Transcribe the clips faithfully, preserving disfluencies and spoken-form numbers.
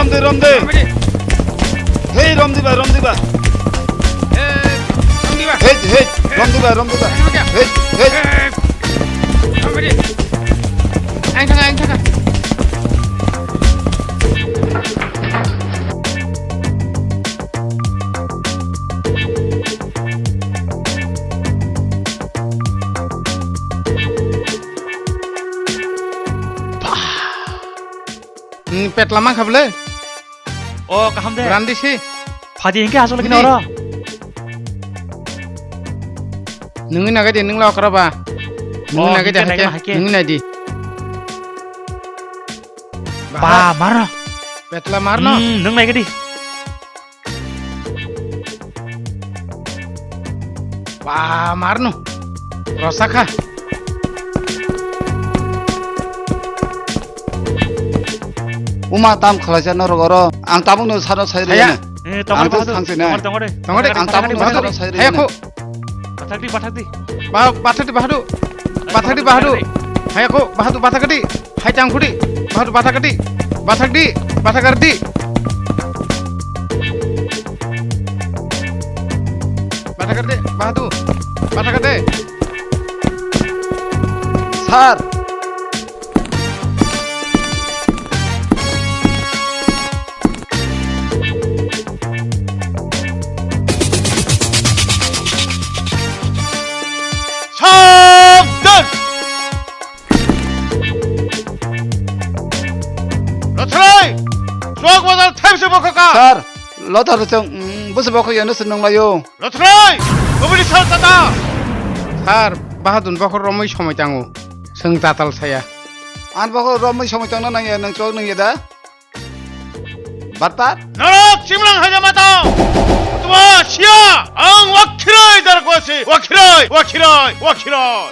Romdi, romdi. Romdi. Hei, romdi ba, romdi ba. Eh, romdi ba. Hei, hei, romdi ba, romdi ba. Romdi ba. Hei, hei. Eh, romdi. Ang thanga, ang thanga. Hmm, petla mankha bwle? O, kaham de. Randi si. Phadi hinkhe aswk lagi. Nini? Oro. Nungwi nagai de, nung la okra ba. Nungwi nagai de, hinkhe haikhe. Nungwi nai di. Ba, mar no. Petla mar no. Hmm, nung nagai di. Ba, mar no. Rosakha. Uma tam khalaisa norok oro. Ang tabuk no sano sai rwna. Eh, tongore. Ang to bahadu. Thangsi na. Tongore, tongore. Tongore. Ang tabuk no sano sai rwna. Haya ko. Bathakdi, bathakdi. Ba-, bathakdi, bahadu. Bathakdi, bahadu. Haya ko, bahadu, bathakdi. Hai tangkudi. Bahadu, bathakdi. Bathakdi, bathakardi. Bathakardi, bahadu. Bathakardi. Sir. Sabdan! Rotharai! Chwk bazar thaimse bokhoka! Sir, Lothar chwng, mm, bwsa bokhok yano se nunglaio. Rotharai! Kubuni sal tata! Sir, bahadun bokhok romwi somoi tango. Chwng tatal saya. An bokhok romwi somoi tangna nangya, nang chwk nungya da? Batpar? Norok chimlang haja mata! Tuma sia! Ang wakhiroi darkwasi! Wakhiroi! Wakhiroi! Wakhiroi!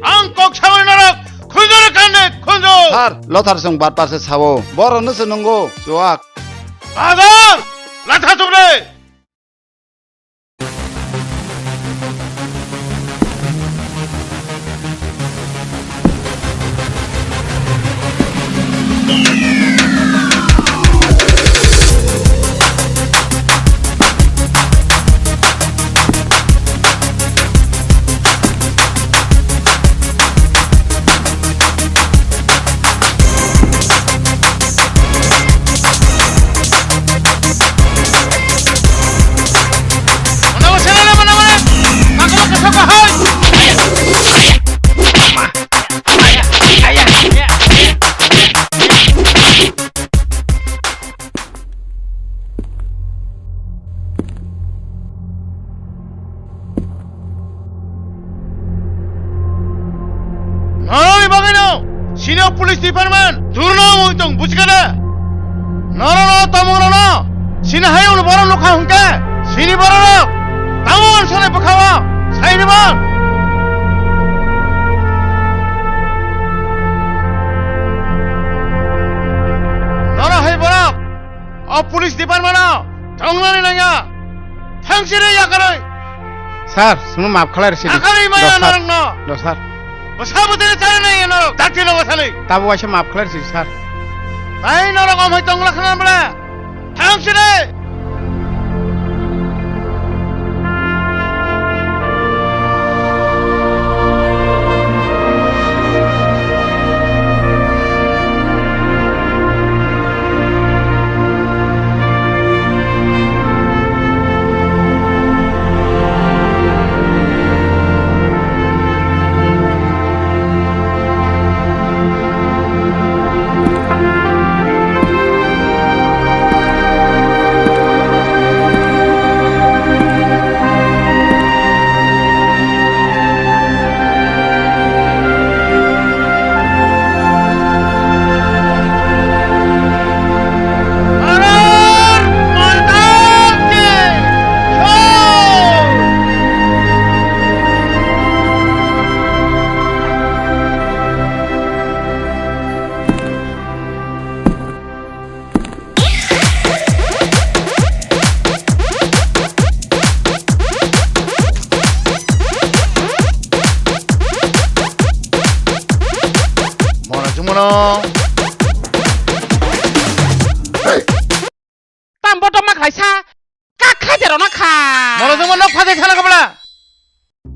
Ang kok sawi norok khunjor kande khunjor! Sir, Lothar chwng batpar se sao. Borok no se nungo, chuak. Bazar! Latha chukre! Norokni bagwino sini o police department durno wngwi tong, bujikhade? Norokno, tongmungrokno sini hayungni borok nukha hwnkhe, sini bororok tamo wansuknai bwkha-o saini man. Norok hai borok o police department-o tongnani nangya. Thangsiri yakarwi. Sir, chwngno maaf khlai rwsidi. Yakarwi maya norokno. Do, sir. Bwsa bwtwini chari nai norok, dakti no bwsali. Tabuk waisa maaf khlai rwsidi, sir. Tai norok omhai tongla khna bwle. Thangsiri. Kaisa kak khaide rona kha. Moro jongma nok phade khana kabla.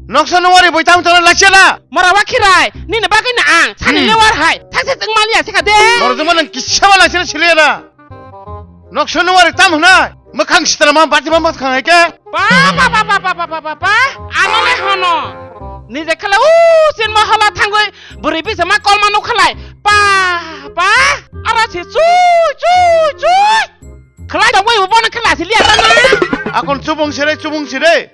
Noksa nungwari boi tam tona lachiya na. Mora wa khirai, nini bagwi na ang, sani Hmm. lewar hai, thakse tong maliya sikha de. Moro jongma nang kisa ma lachiya siliya na. Noksa nungwari tam hwnai, mwkhang sitra ma bati ma mwkhang hai ke. Ba, ba, ba. Ano le hono. Nije khala u sin ma hala thangwi, bwrwi bisa ma kol ma nuk khalai. Ba, ba, ara si chui, chui, chui. Khlai da wai bo bono khala siliya ta na. Akon chubung sire, chubung sire.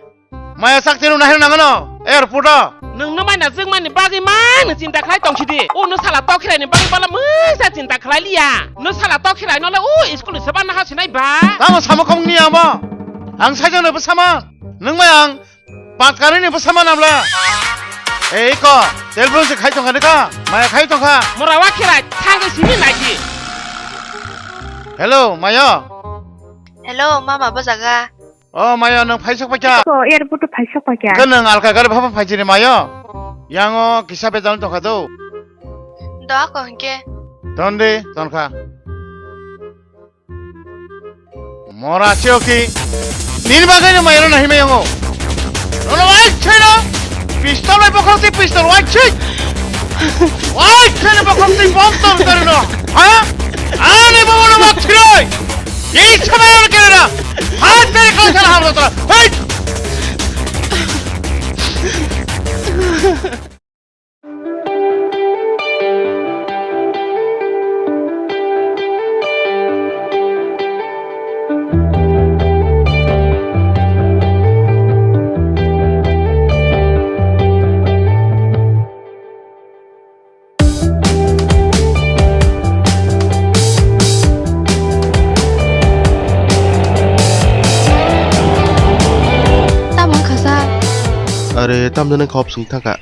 Maya sak chenu nahir nangano airport o. Nwng nwmai na jwngmani bagwi ma nwng chinta khlai tong sidi. O nwng sala tokhiraini bagwi bala mwsa chinta khlai liya. Nwng sala tokhiraino le o school se ba naha sinai ba. Tamo samo khong ni amo. Ang saijano bwsama. Nwng mai ang pat karwini bwsama namla. Ei ko, telephone se khai tongkha neka. Maya khai tongkha. Mora wa khirai thangwi simi naidi. Hello, Maya. Hello, mama bo jaga. O Maya, nwng phaisok paikha? Ko airport o phaisok paikha. Khe nwng alka gari phapa phaisini Maya? Yango kisa bejal tongkha do. Do ako hinkhe. Tondi, tonkha. Mora cheo ki? Nini bagwi no Maya no nahi mayango. Nono wai cheno. Pistol bai bokhok twi pistol wai chik. Wai cheno bokhok twi bom tom dari no. Ha? Ani bomo no mak chiroi. Ei sabai kena. Hai teri kau salah hamro tra. Hei. Tamo wngkha sa? Are, tamjani khop swng thangkha.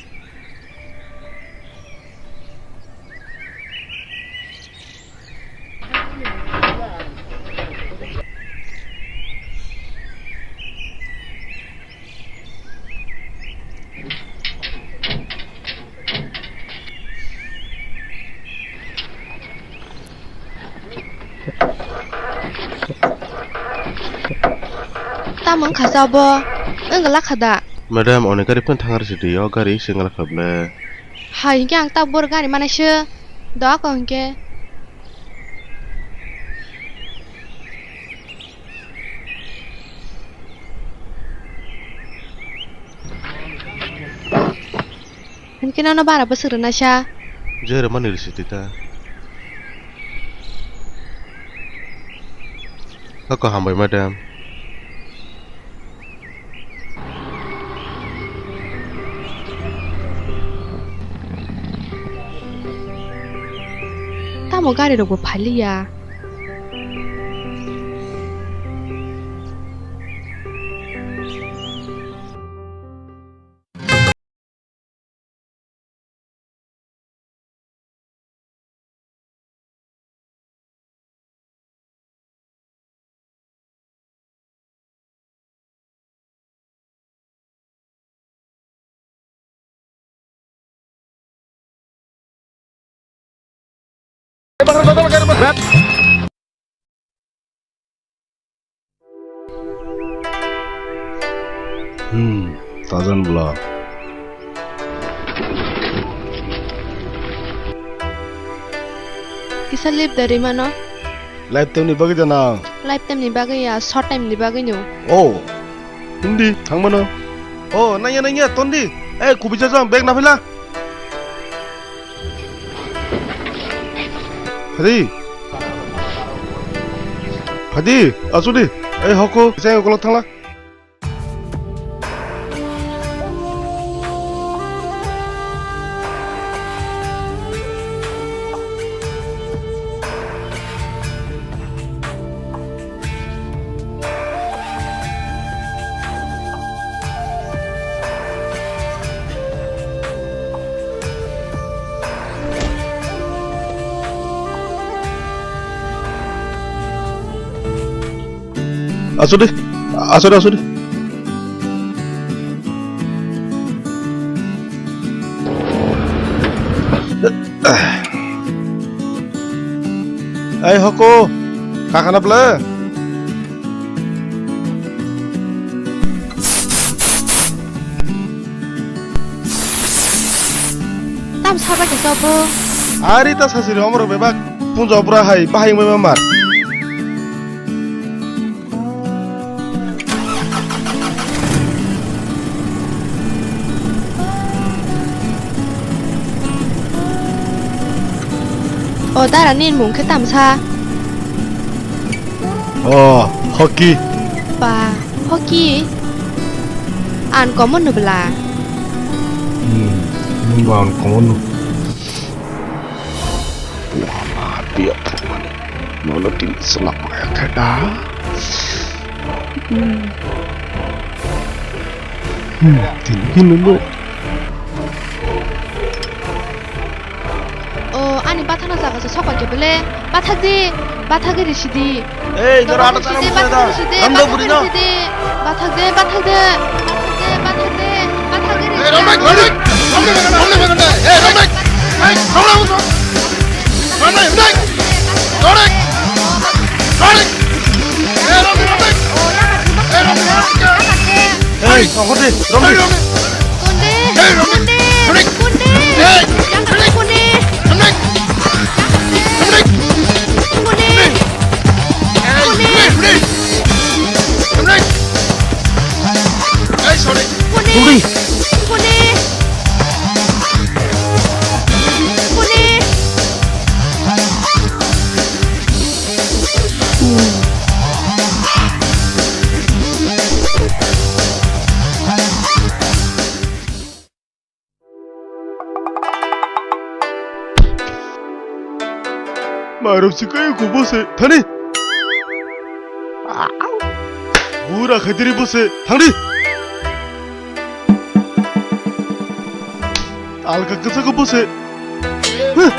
Tamo wngkha sa bo? Wngla kha da? Madam, oni gari phano thangari se twi o gari se wngla kha ble. Hai hinkhe ang ta bor gari manai se do ako hinkhe. Hinkhe nono bara bwswk rwna sa? Je rwmani rwsiti ta. Ako hambai madam. Tamo gari rokbo phaliya. Hmm, tajan bwla. Kisa leave da rimano. Lifetime ni bagwi da nang? Lifetime ni bagwi ya, short time ni bagwi no. Oh, hindi thangmano. Oh, nangya nangya tondi. Eh, kubui jajang bag na phila. Phadi. Phadi, asudi. Ei, hoko, jeng ukolok thangla. Asudi, asudi, asudi. Ai hoko, kakana ble? Sabai khe sabo. Ari ta sasiri omorok bebak punjo bura hai bahai wngbai mamar. O dara nini mung khe tamsa? O, hockey. Ba, hockey? Uncommon no bwla? Hmm, nwng ba uncommon no. Wah, dia pun mana? Mana tin selak mereka dah? Hmm. Hmm, tin pin lo. O, ani bathakna jaga se sokpha khe bele. Bathak de, bathak de risi di. Ei, dora ana tara mukhe da. Ramdok buri no. Bathak de, bathak de. Bathak de, bathak de. Bathak de risi. Ei, Ramdok, Ramdok. Ramdok, Ramdok, Ramdok. Ei, Ramdok. Ei, Ramdok, Ramdok. Ramdok, Ramdok. Ramdok. Ramdok. Ei, Ramdok, Ramdok. Ei, Ramdok, Ramdok. Ei, songkor de, Ramdok. Ei, Ramdok. Konde? Hey, Ramnik! Konde? Ramnik! Konde? Hey! Yang Ramnik! Konde? Ramnik! Ramnik! Konde? Hey, Ramnik! Ramnik! Ramnik! Hey, sorry! Konde? Konde? Konde? Konde? Mairok si kayo kubo se thani. Bura khaitiri bo se thangdi. Alka kasa ko bo se. Huh.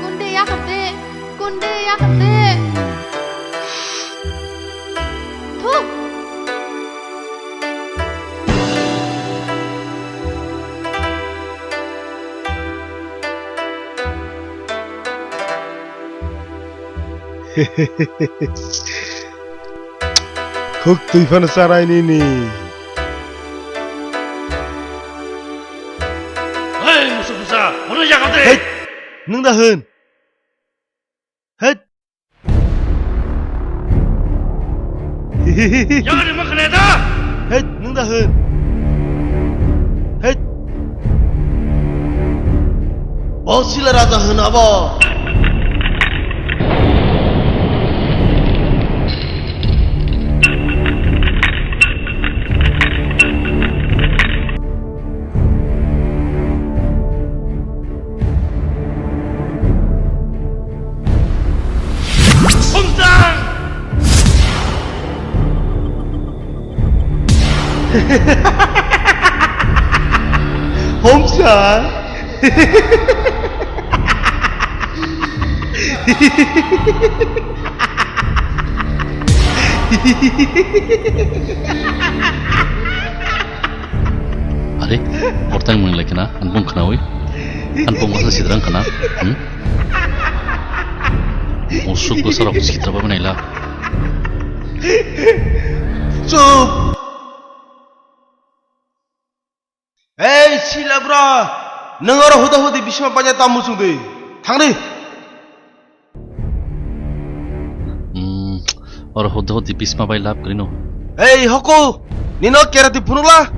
Konde yakam de. Konde yakam de. Thu. Khuk twi phano charai nini. Hei, musu busa, hwnwi jaga de. Hei, nwng da hwn. Hei. Yang ni ma khne da. Hei, nwng da hwn. Hei. Bo Sila Raja hwn abo. Homsang! Homsang! Are, bortang mwnglai khna, anbong khnawi. Anbong masa sidrang khna. Hmm? Musuk bwsarok sitra ba naila. Chup! Ei, Sila bra! Nwng oro huda hudi bisma paja ta muchung di. Thang di! Hmm, oro huda hudi bisma bai lab kwrwino. Ei, hoko! Nino karate phunukla?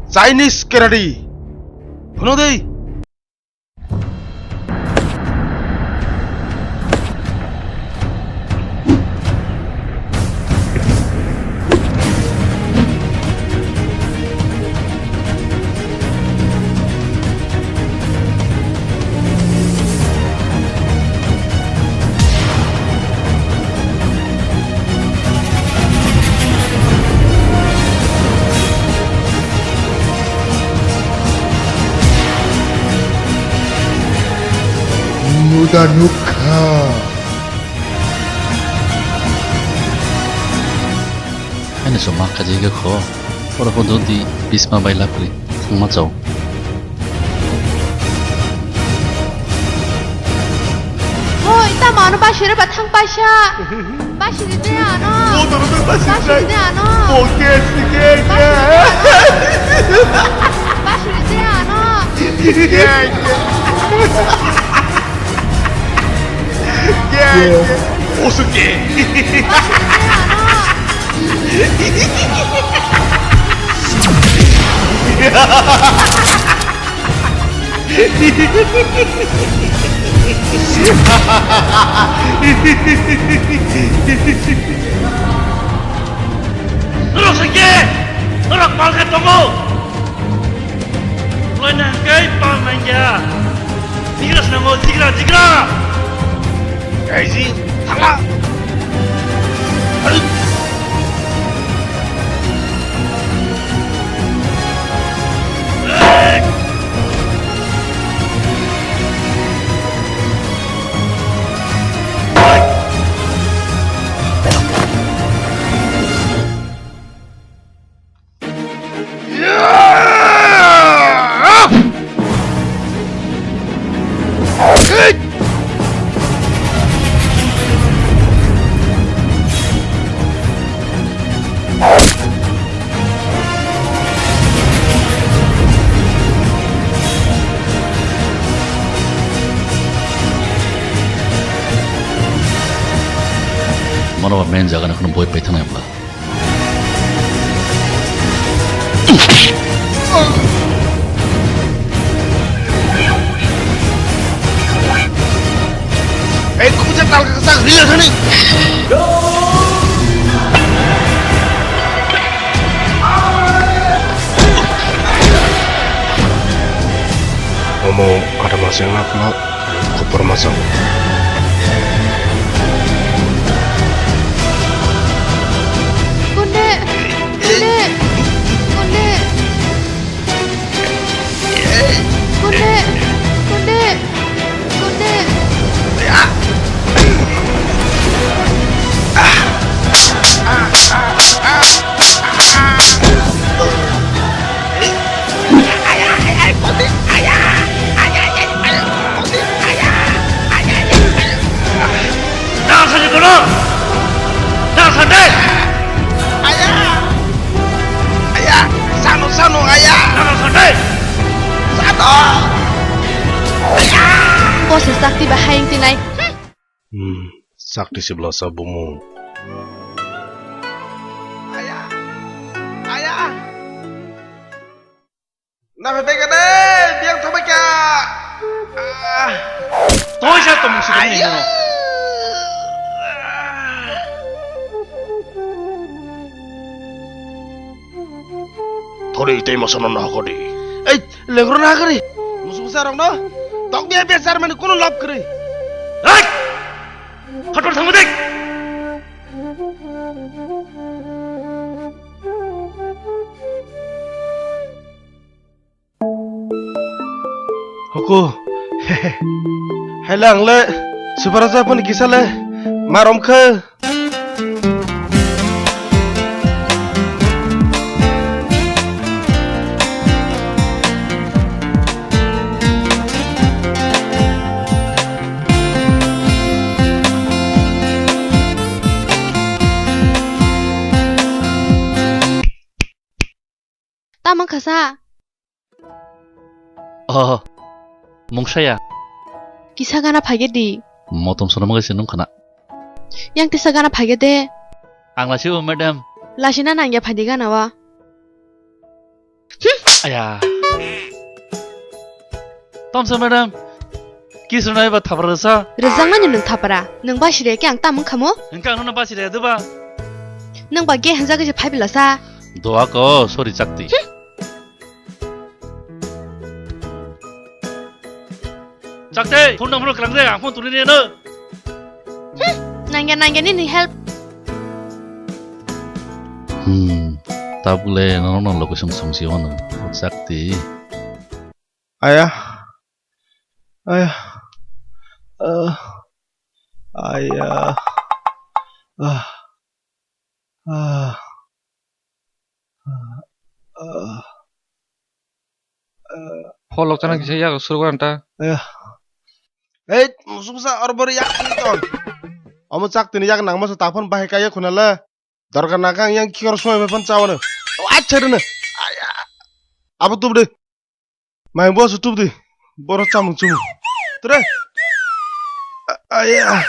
Chinese karate. Phunuk di! Muda nukha. Haino chwng ma khajaigwi kho, oro pho dodi bisma bai lab kwrwi thangma chao. Hoi, tamo ano basiri ba thang paisa. Basiri de ano. O, tamo de basiri de ano. Basiri de ano. Basiri de ano. Osuke. Norok se khe? Norok pal khe tongo? Loina hwnkhe pal nangya. Jigra swnamo, jigra, jigra! Kaiji, thangla! Mano ba main jaga ni kheno boi paithanai bwla. Ei, kuchak tal ka sak ria thani. Omo kata maseng nak nak. Kupur masang. Kunde! Kunde! Kunde! Kunde! Kunde! Kunde! Nang sani kono? Nang sande? Aya! Aya! Sano, sano, aya! Nang sande? Sano! Aya! Kose sakti ba hayeng tinai. Hmm, sakti sibla sa bumu. Aya! Aya! Nabe bega de, biang thoma kya? Ah. Toi sa tong si kami. Ayo. Thori tei masa no nahakori. Ei, lengro nahakori. Musu musa rong no. Tok dia biasa mani kuno lap kri. Ei! Khator thangma dek. Huku. Hai le ang le Subaraja phone kisa le ma romkha. Tamo khasa? Oh, mungsaya. Kisa gana phage di. Motom sono magai sinung khana. Yang tisa gana phage de. Ang lasi o madam. Lasi na nangya phadi gana wa. Aya. Tomsa madam. Kis rwnai ba thapra rwsa? Rwjakmani nwng thapra. Nwng basi rwya khe ang tamo wngkha mo? Hwnkhe ang nono basi rwya de ba? Nwng ba ge hwnjagwi se phai bila sa. Doa ko, sorry, chakti. Hmm. Chakti, phone nang phone klang de, ang phone tuli neno. Hmm, nangya, nangya nini help. Hmm, tabuk le nono location songsi ono, chakti. Aya. Aya. Ah. Aya. Ah. Ah. Ah. Ah. Pholok chana kisa yak surgo anta. Aya. Ei, musuksa orbori yak ton. Omo chak tini yak nangma sa taphon bahai kaya khunala. Dorkar nangkha yang kiyor sumai bai phan chawano. O acha rene. Aya. Abo tubde. Mai bo su tup di. Boro chamung chumung. Tre. A-, aya.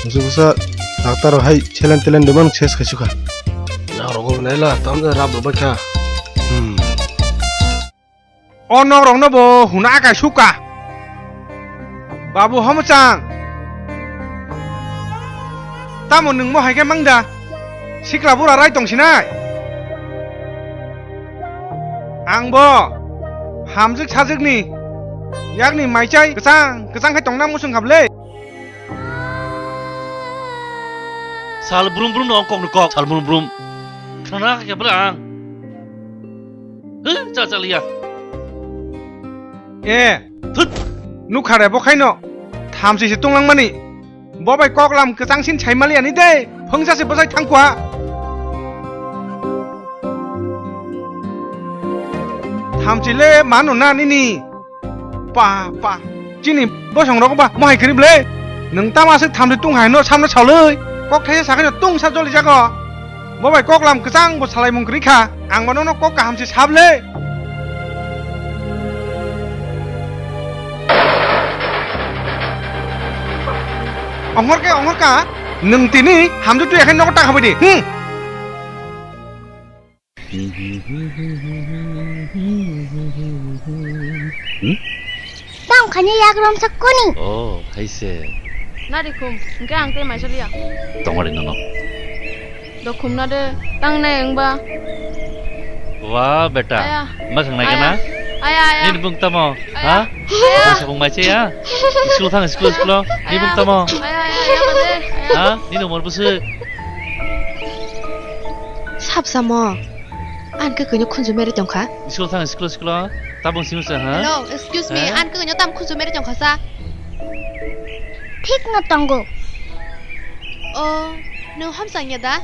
Busa busa doctor hai chelen telen deman ses khai sukha. Yang rogo naila tamja rap rwbaikha. Hmm. O nok rokno bo huna akai suka. Babu Hamchang. Tamo nwng mo hai khe mangda? Sikla bura rai tong sinai. Ang bo hamjwk sajwkni yakni maichai kwchang kwchang khai tongna muchung khablai. Sal brum brum no kok no kok. Sal brum brum. Khana khe bla ang. Huh, cha cha liya. E, thut. Nukhare bo khaino. Thamsi se tunglang mani. Bo bai kok lam kwchang sin sai mali ani de. Phungsa se bwsai thang kwa. Thamsi le mano na nini. Pa, pa. Chini bosong rok ba mohai kwrwi bwle. Nwng tama se thamri tung hai no samno saloi. Kok thaisa sakai no tung sa joli jago. Bo bai kok lam kwchang bo salai mung kwrwi kha. Ang bono no kok kaham se sable. Ongor ke ongor ka. Nwng tini hamju tu yakhai nogo ta khabai di. Hmm. Hmm? Tang khani yak rom sak kuni. Oh, hai se. Nari khum, hingke ang tei maisaliya. Tongori nono. Do khum na de, tang nai wngba. Wa beta, aya. Ma khang nai kana? Aya, aya. Nini bung tamo, aya. Ha? Aya. Sa bung mai che ya? School thang, school, school. Nini bung tamo? Aya, aya, aya, aya, aya. Ha? Nini umor busu. Sap samo. An ke kwenyo khunju mere tongkha. School thang, school, school. Tabung simi sa, ha? Hello, excuse me. Ha? An ke kwenyo tam khunju mere tongkha sa. Thik no tongo. O, nwng Hamsang ya da?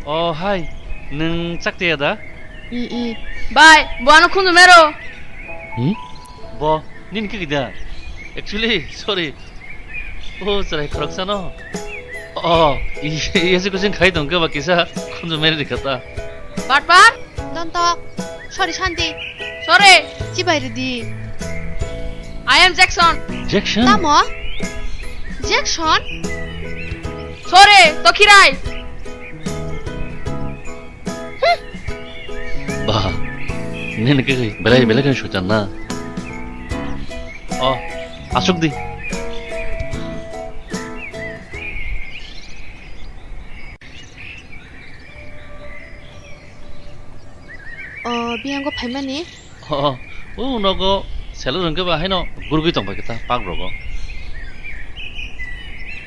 O, hai. Nwng Chakte ya da? I, i. Bai, bo ano khunju mero. Hmm? Bo, nini kiki da? Actually, sorry. O, chwrai khoroksano. O, i-, i-, ese kuching khai tongkhe ba kisa khunju meri rikha ta. Batpar? Dontok. Sorry, Shanti. Sorry. Chibai ridi. I am Jackson. Jackson? Tamo? Jackson? Sorry, Tokhirai. Ba, nini khe belai belai khe soitan na. O, asuk di. O, biyango phaimani? O, o nogo salary hwnkhe ba haino gurugwi tongbai khe ta park rogo.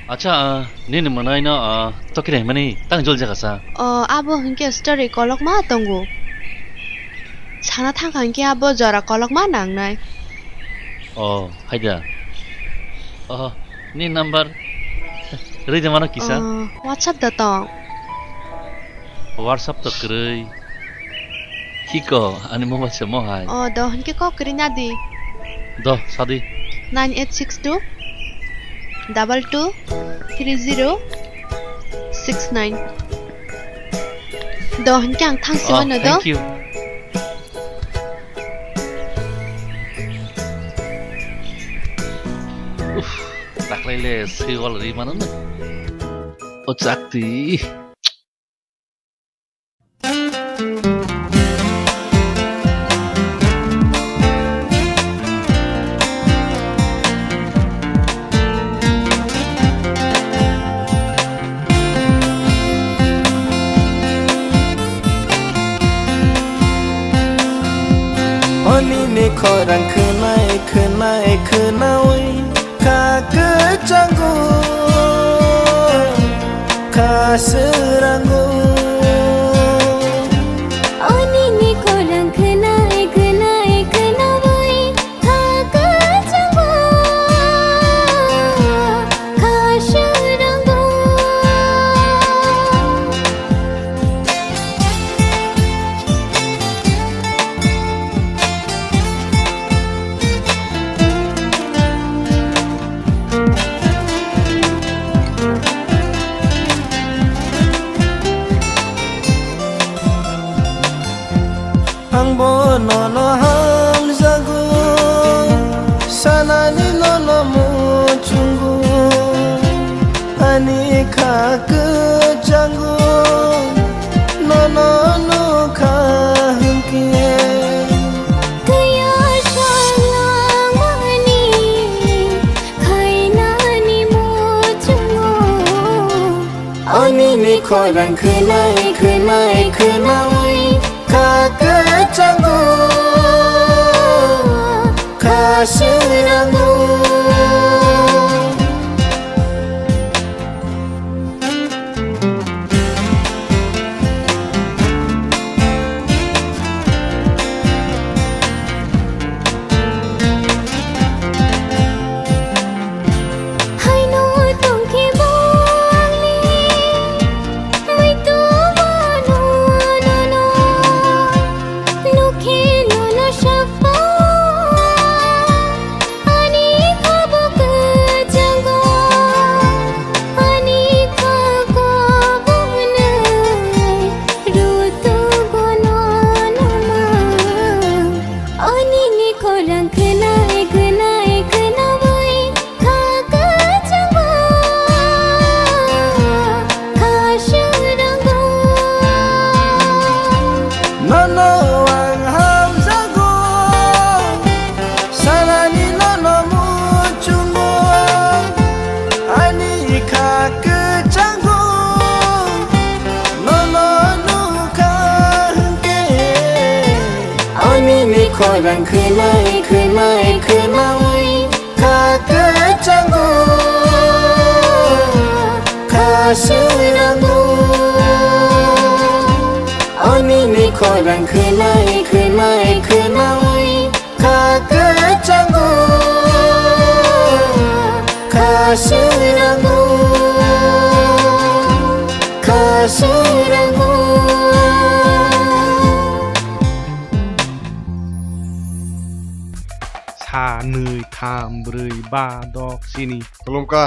Acha, ah, nini mwnaino, ah, tokiri hwnmani tang jol jaga sa? O, abo hwnkhe story kolokma tongo. Sana thangkha hwnkhe abo jora kolokma nangnai. O, haida. O, ni number rwide mano kisa? O, WhatsApp da tong. WhatsApp to kwrwi. Hiko, ani mobile se mo hai. O, do hwnkhe kok kwrwi na di. Do, sadi. Nine eight six two double two three zero six nine. Do hwnkhe ang thang si mano do. Thank you. Uff, taklai le swi wal ri mano na. O chakti. Oni ni khorang khwnai, khwnai, khwnaui. Kha kwchango, kha swrango. Oni ni khorang khwnai, khwnai, khwnaui. Kha kwchango, kha swrango. Nono muchungo, ani kha kwchango, nono nukha hwnkhe. Kaya sayangmani khainani muchungo, anini khorang khwnai khwnai khwnaui kha kwchango, kha swirango. Haino tongkhe bo angni muitu bono nono nukhe nono sakpa. Ani kha bo kwchango, ani kha kobonai rutugo nono ma. Anini khorang khwnai khwnai khwnaui kha kwchango, kha swirango. Nono ang hamjago, salani nono muchungo, ani kha kwchango, nono nukha hwnkhe. Anini khorang khwnai khwnai khwnaui kha kwchango, kha swirango. Anini khorang khwnai khwnai khwnaui kha kwchango, kha swirango, kha swirango. Sa, nwi, tham, brwi, ba, dok, sini. Khulumkha.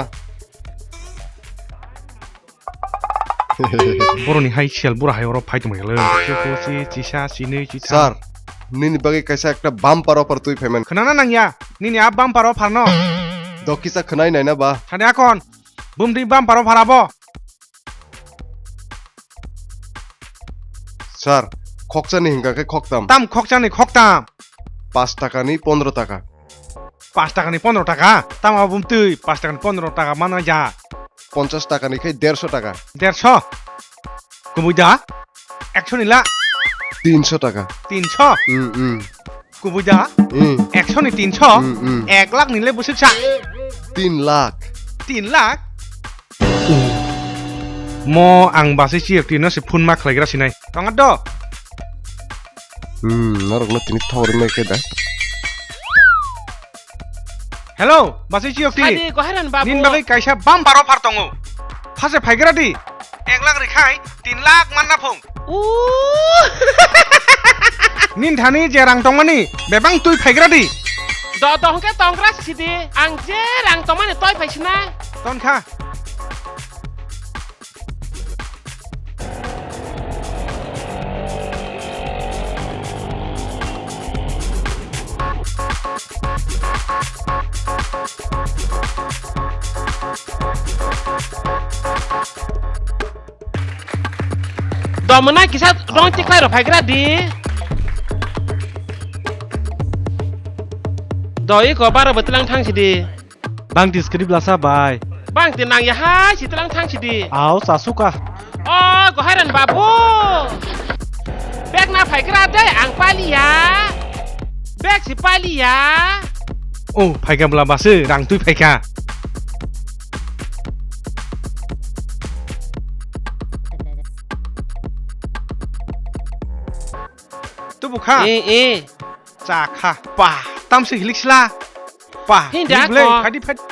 Boroni hai sial bura hai oro phai tongmai le. Chisa, chinwi, chitham. Sir, nini bagwi kaisa ekta bumper offer twi phaimani. Khwnana nangya, nini a bumper offer no. Dokisa khwnai naina ba. Thani akon, bumdi bumper offer abo. Sir, khokchani hingka khe khoktam. Tam khokchani khoktam. Pash takani pondro taka. Pash takani pondro taka? Tamo bumtwi pash takani pondro taka mana ja? Ponchash takani khe derso taka. Derso? Kubui da? Ekso ni la? Tinso taka. Tinso? Hmm, hmm. Kubui da? Hmm. Ekso ni tinso? Hmm, hmm. Ek lakh ni le bwswk sa? Tin lakh. Tin lakh? Mo ang basi chiyok twi no se phone ma khlaigra sinai. Tonga do? Hmm, norok no tini thok rimai khe da. Hello, basi chiyok twi. Sadi, Gohairan babu. Nin bagwi kaisa bumper offer tongo. Phase phaigra di. Ek lakh rikhai, tin lakh manna phung. Uu. Nin thani je rang tongmani, bebang twi phaigra di. Do, do hwnkhe tongra sidi, ang je rang tongmani toi phai sinai. Ton kha. Domona kisa rong tiklai rok phaigra di. Doi ko baro bwtwlang thang sidi. Bang ti script lasa bai. Bang ti nang ya hai sitwlang thang sidi. Au sasuka. O Gohairan babu. Bag na phaigra de ang paliya. Bag si paliya. O phaika bla base rang twi phaika. Tubu kha. E e. Cha kha. Pa. Tamsi hilik sla. Pa. Hindi hilik le. Ako. Phadi phadi.